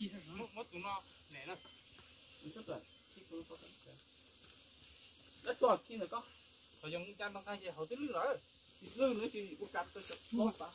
Muab tus no nem na. Dab tsi khi ntawm ko? Qhov yoov ca ntoo nqaij ces hauv twb lwj lawm. Lwj no tsis ua kav tau cov pob pas.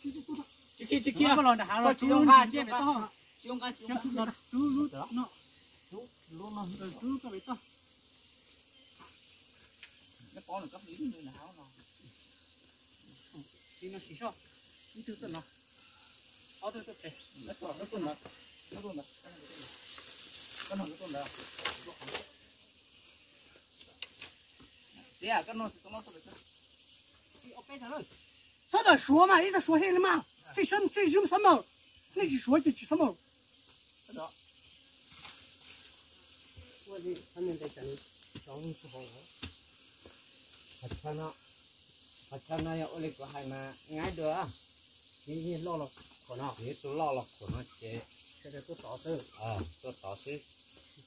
Tsis, tsis, tsis, koj los nram hav los tsis zoo nqa, tsis zoo nqa, tsis zoo nqa, tsis zoo nqa. Rub lub no, rub lub ko pem toj. Nyob pov nws koj hliv nws nram hav no. Hliv no sim soj, ib tug tuaj no, ob tug tuaj pem. Nyob tuaj ntawd, nyob tuaj ntawd, koj nyob tuaj ntawd. Tias koj noj tsis tau noj tuaj lawm. Txhob tawm suav mas, ib tug suav thiaj li mas, thiaj sab, thiaj sab xab maum, nej tsis suav ces tsis xab maum. Qhov chaw no yog ua li kuv hais mas nyaib dua, yog loj los khuam no, yog tus loj los khuam no ces tuaj tod xwb, tuaj tod xwb. Ces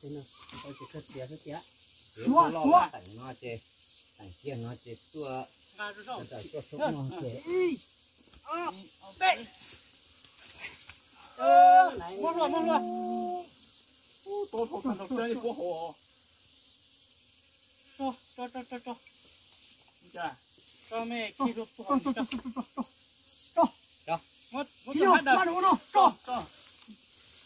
kawg tias xwb tias, suav, suav teem no ces, teem kiag no ces tuaj, tuaj xub no ces. Muab hlua, muab hlua. Tau tau tau tau tau. Tso, tso, tso, tso, tso. Tso me khi hlua puag. Tso, tso, tso, tso, tso, tso. Tso. Muab, muab tau hmab daws.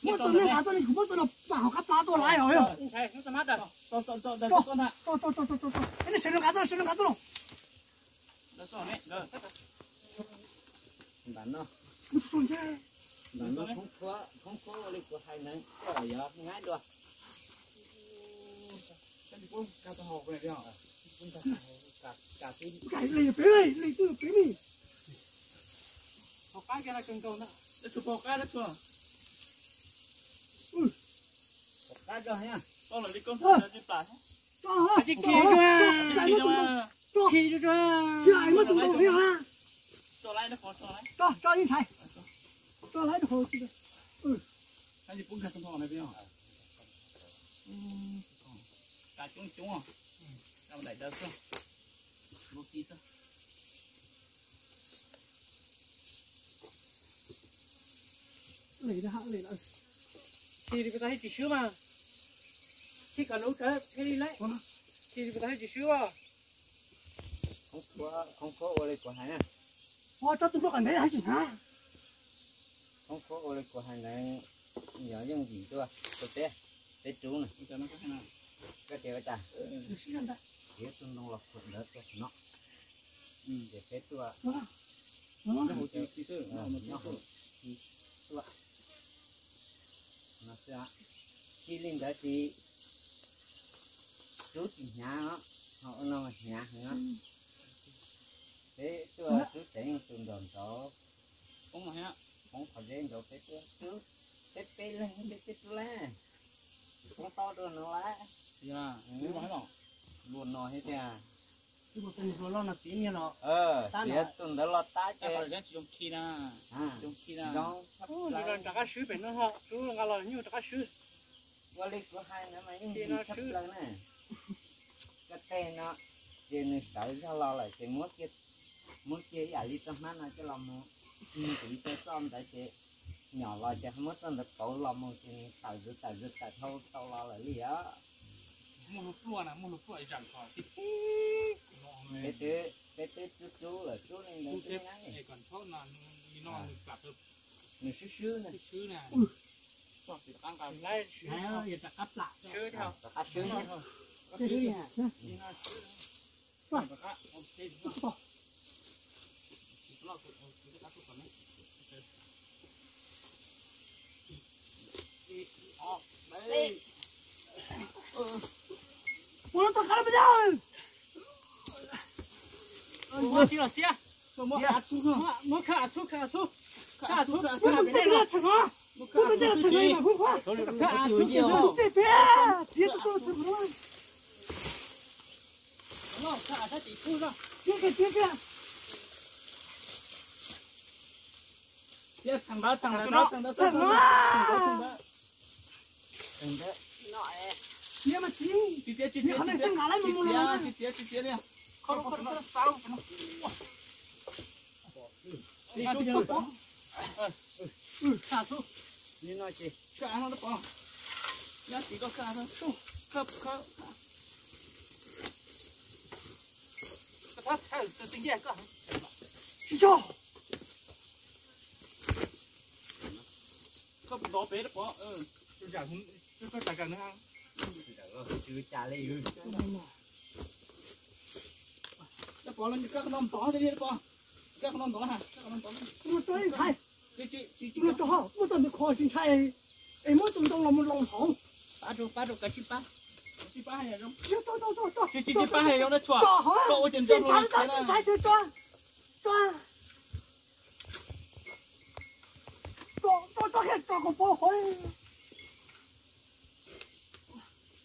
Muab tau nej nqa tuaj, nej kuv muab tau no pam hauv qab plab tuaj laiv os. Ntshai, muab tau hmab daws. Tso, tso, tso, tso, tso, tso. Nej sawv daws nqa tuaj, sawv daws nqa tuaj los. Ntawm no, ntawm no khoob khuab, khoob khuab ua li kuv hais ntawd, koj yog nyaib dua. Pem li, li twb pem li. Hauv qab kiag no tsoos nkaus ntag. Hauv qab zog thiab. Tau lawm li koj hais li plam thiab. Tsis khi zuag, khi zuag, khi zuag. Tso, tso ib ntshai. Tso lawm rau hauv. Kav coob coob, kav daim dawb xwb, lub kib xwb. Khi li puas tau hais tsis swb mas, khi kom nws tsawv thiaj li lawm. Khi li puas tau hais tsis swb os. Khoob khuab ua li kuv hais na. Ua tso tus npua qam ntev hais tsis hnav. Khoob khuab ua li kuv hais ntawd, yog yooj yim dua, tus peb, peb rub na. Koj tias ua cas? Yuav tus ntoo los khuam ntawd rau no. Ces peb tuaj, nyob hauv, nyob hauv tuaj no xwb. Khi li ntawd tsis, rub tsis hnyav os, ho ua no hnyav heev os. Peb tuaj rub tsev tus nraum nraud, poob qhov zeb nraud peb tuaj rub, peb peb leeg peb tuaj rub lawm, tsis poob tau dua no lawm. Luag no thiab tiag. Tus ntawd los tab ces zoo khi na, zoo khi na. Rov qab swb pem no ho, rub nqa los nyuj rov qab swb. Ua li kuv hais ntawd mas yeej yim tshaj plaws na. Koj tej no ces nws sawv zog los lawm ces muab cia ib yam li txoj hmab no coj los mus, nws tus ib co txoj ntawd ces nyom los ces muab txoj ntawd pauv los mus ces nws tawm zws tawm zws tawm dhau tau los lawm li os. Muaj hlua pluaj na, muaj hlua pluaj zam ko. Peb twb, peb twb rub rub lawm, rub li ntawd twb nyab li. Nws swb swb na. Rov qab swb. Pab rau, pab rau, kav tsij pab. Tsis pab, tsis pab, tsis pab, tsis pab.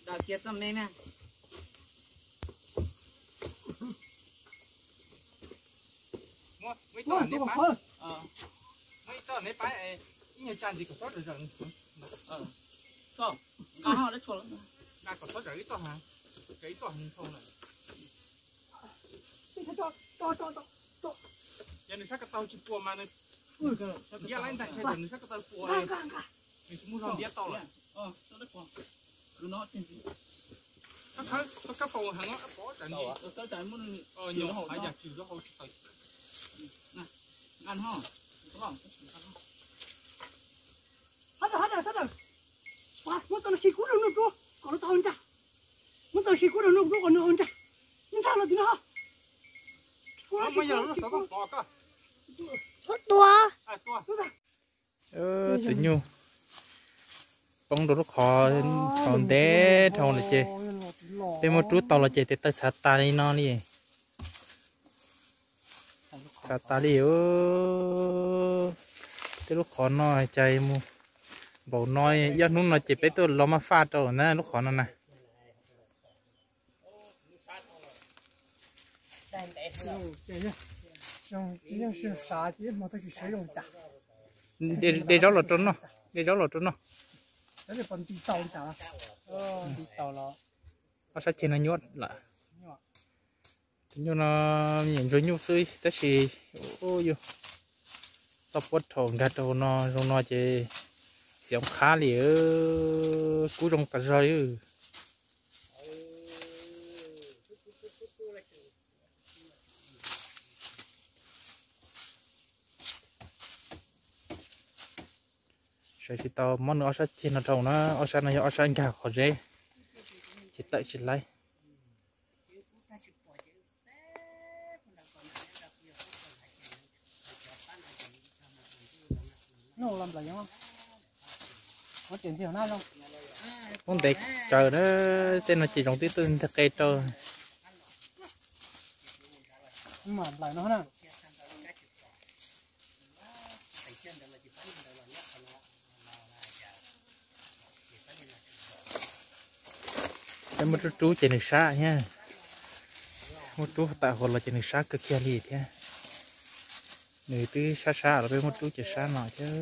Dawm kiag txoj me na. Muab ib txoj neb pab, muab ib txoj neb pab, ib nyuag tsa ntxiv kom txhob zawm zawm. Nqa kom txhob zawm ib txoj, zawm ib txoj heev dhau lawm. Yog nws sab ko taw tsis puas mas nws, ntiab laib ntag, nws sab ko taw puas, nws tsis muaj zog ntiab tau lawm. Khawb khawb pau heev, pov tsam nyuam haj yam tsis zaub hau tsis tawm. Muab tau khi kub rau nws rub kom nws tau ntsa. Muab tau khi kub rau nws rub kom nws ntsa. Nws ntsa los tim no. Tua. Txiv nyuj poob rau lub qhov dhau ntev dhau lawm ces peb muab rub tau los ces tes taw txhav tas li no li. Txhav tas li. Tej lub qhov no cas mus npaum no, ib ob hnub no ces peb tuaj los maj faj rau na lub qhov no na. De zaub los rau noj, de zaub los rau noj. Ob sab ceg no nyuaj lawm. Tus nyuj no me nyuam ntsuag nyuj xwb tab sis yus txoj puab rhaum nkag rau hauv no zoo no ces xiav qhab li, kub zoo tas zog li. Sawv tsis tau muab nws ob sab ceg no rau na, ob sab no yog ob sab nkag qhov zeb ces tawm tsis laib. Ub ntev kawg na, tej no ces zoov twb tuaj nteg qe rau. Peb muab rub rub ces nws sab thiab, muab rub tawm hauv los ces nws sab kawg kiag li thiab. Nws twb sab sab los peb muab rub ces sab no thiab.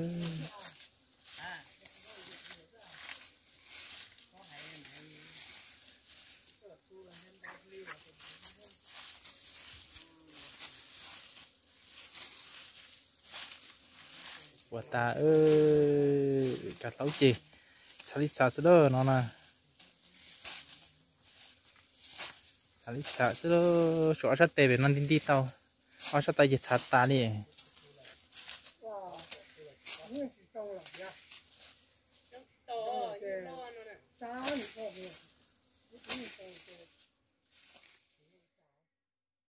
Ua tas, kav hlaub ces txhav li txhav xwb na no na. Txhav li txhav xwb, suav ob sab tes pem no nti nti tau, ob sab tes ces txhav tas li.